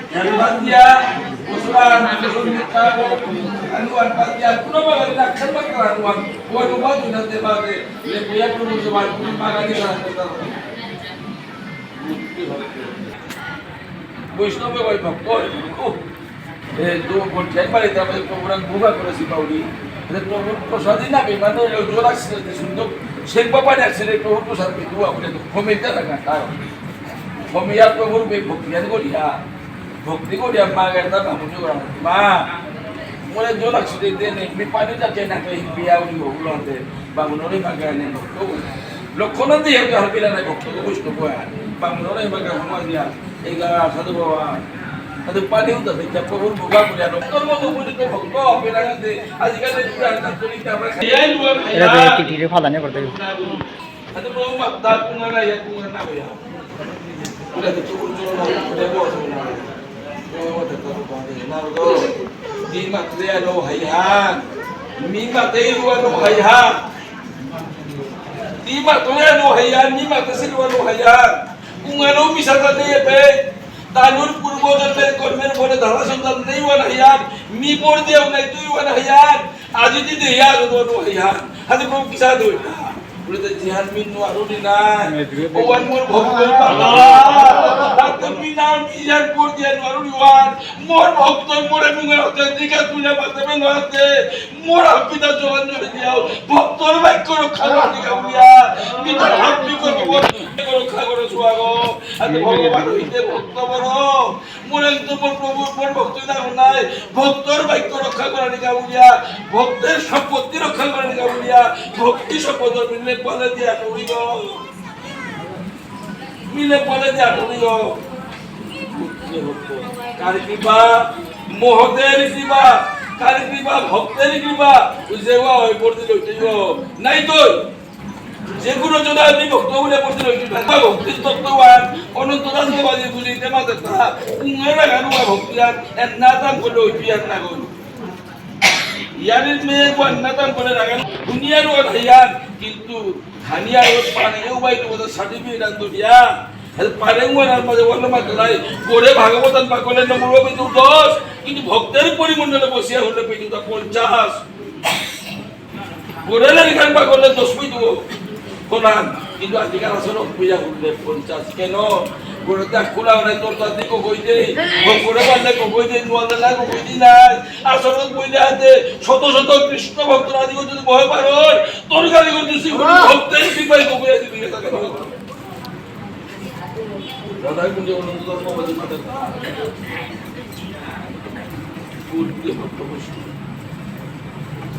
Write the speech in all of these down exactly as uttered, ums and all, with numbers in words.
Yan batia, usulan, usulan kita, anuan batia, kuno ba na kan ba kan anuan, kuno ba tu na te ba de, le kuya tu usulan, kuno ba kan kita. বৈষ্ণবে কয় ভক্ত, ও, এ, তো বলছেন বাড়িতে আমাদের প্রভুরাং ভোগা করেছি পাউরি। এ, প্রভুর প্রসাদই না, বিমানে ওই জোর আসছে, যে সুন্দর, সেই ব্যাপারে আসছে, প্রভুর প্রসাদ পেয়ে দোয়া করে, তো কমে যায় না, তার। কমে আর প্রভুর বে-, ভক্তি আর করিয়া, ভক্তি করিয়া মা গেলতা বামুনি করা। মা, মোরে জোর আসছে, দে নেই, মি পানি যাকে না, কই, বিয়া উনি বহুল আনতে, বামুনরে মা গেলে, তো, লক্ষণ দিয়ে, তো হাবিলা নাই, ভক্ত, তো বৈষ্ণব, বামুনরে মা গেলে, মা দিয়া, এই গা সাধু বাবা, সাধু পানি উঠা দেখে প্রভুর ভোগা করে আনো। তোর মতো বলি তো ভক্ত হবে না, কিন্তু আজকাল এই পুরা একটা চলিতে আমরা খাই। এরা তো এই টিটিরে ফালানি করতে হবে। সাধু প্রভু মাত্তা কুমার রাজা কুমার না হইয়া। ওরা তো চুকুর চুকুর না, ওটা বস না। ওটা তো বাদে না, ওটা। মি মাতে আনো হাইহান। মি মাতে আনো হাইহান। মি মাতে আনো হাইহান। মি মাতে সিল আনো হাইহান। উঙানো মিশাতা নেই এপে। তানুর পূর্বজন্মের কর্মের ফলে ধারা সন্তান নেই ওয়ান হাইয়ান, মি পর দিয়াও নাই তুই ওয়ান হাইয়ান, আজি দি দেয়া গো ওয়ান হাইয়ান, আজি প্রভু কিসা দই। বলে তো জিহান মিন নো আরুনি নাই, ও ওয়ান মোর ভক্ত বাবা, তাতে মি না মি ইয়ার পর দিয়া নো আরুনি ওয়ান, মোর ভক্ত মোরে মুঙে হতে দিকে তুলে মাতে মে নাতে, মোর হাবিতা জবান জুড়ে দিয়াও, ভক্তর বাক্য রক্ষা করানি গাউলিয়া, নিজের হাবি করবি বল, রক্ষা করে সুয়াগো। আর ভগবান হইতে ভক্ত বড়, মোর একদম মোর প্রভু, মোর ভক্ত না নাই, ভক্তর বাক্য রক্ষা করানি গাউলিয়া, ভক্তের সম্পত্তি রক্ষা করানি গাউলিয়া, ভক্তি সম্পদ মিললে বলে দিয়া করিব। মিলে বলে দিয়া করিও। কার কৃপা? মহতের কৃপা। কার কৃপা? ভক্তের কৃপা। ওই যে ওয়া ওই পড়তে লইতে গো। নাই তো। যে কোনো জন আমি ভক্ত বলে পড়তে লইতে পারবো। ভক্তির তত্ত্ববান অনন্ত দাস বাবাজি বুঝিতে মাত্র তা। উঙ্গরা গানুয়া ভক্তি আর এর না দান করলে ওই পিয়ার না করলো। ইয়ারির মেয়ে গো আন্না তান করে রাখেন, দুনিয়ার ও ভাইয়ান, কিন্তু খানিয়ার ও পারে, এও ভাই তো ওদের সার্টিফিকেট আনতো দিয়া। হ্যাঁ, পারে ও আর মাঝে বললো মাত্র নাই, করে ভাগবত আন পাকলে নম্বর পেতু দশ, কিন্তু ভক্তের পরিমণ্ডলে বসিয়া হলে পেতু তা পঞ্চাশ। করে লেখান পাকলে দশ পেতু কোনান, কিন্তু আজিকাল আসলে পূজা করলে পঞ্চাশ কেন? করে তা খোলা নাই, তোর তার দিকে কই দেই, করে পারলে কই দেই, নোয়ালে না কই দিই নাই। আসলে বইলে হাতে শত শত কৃষ্ণ ভক্ত রাজি করতে ভয় পারর, তোর গাড়ি করতে শ্রী গুরু ভক্তের কৃপায় কবুয়া দিবি। দাদা কিন্তু অনন্ত ধর্ম বলে মাতার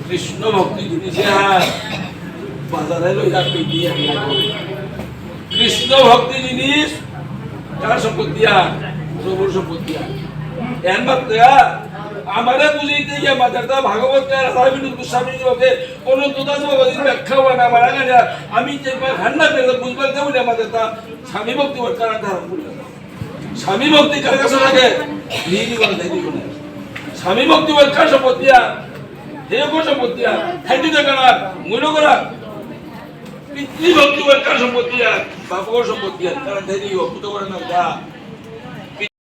কৃষ্ণ ভক্তি জিনিস, হ্যাঁ, বাজারে লইয়া পেটি আর না করে। কৃষ্ণ ভক্তি জিনিস কার সম্পত্তি? আর প্রভুর সম্পত্তি। আর এর মাত্র আমারে বুঝাইতে গিয়া মাতারতা ভাগবত রাধা গোবিন্দ গোস্বামী লোকে অনন্ত দাস বাবা যদি ব্যাখ্যা হয় না মারা গেলে আমি যে একবার হান্না পেলে বুঝবার দেবো না মাতারতা স্বামী ভক্তি ওর কারণ ধারণ করি। স্বামী ভক্তি কার কাছে লাগে? নিয়ে নিবার দেয় দিব না। স্বামী ভক্তি ওর কার সম্পত্তি? আর হে কোন সম্পত্তি? আর খাইতে দেয় কার? মূল্য করা। পিতৃভক্তি ওর কার সম্পত্তি? আর বাপকর সম্পত্তি। আর কারণ দেয় দিব, পুতো করে না যা।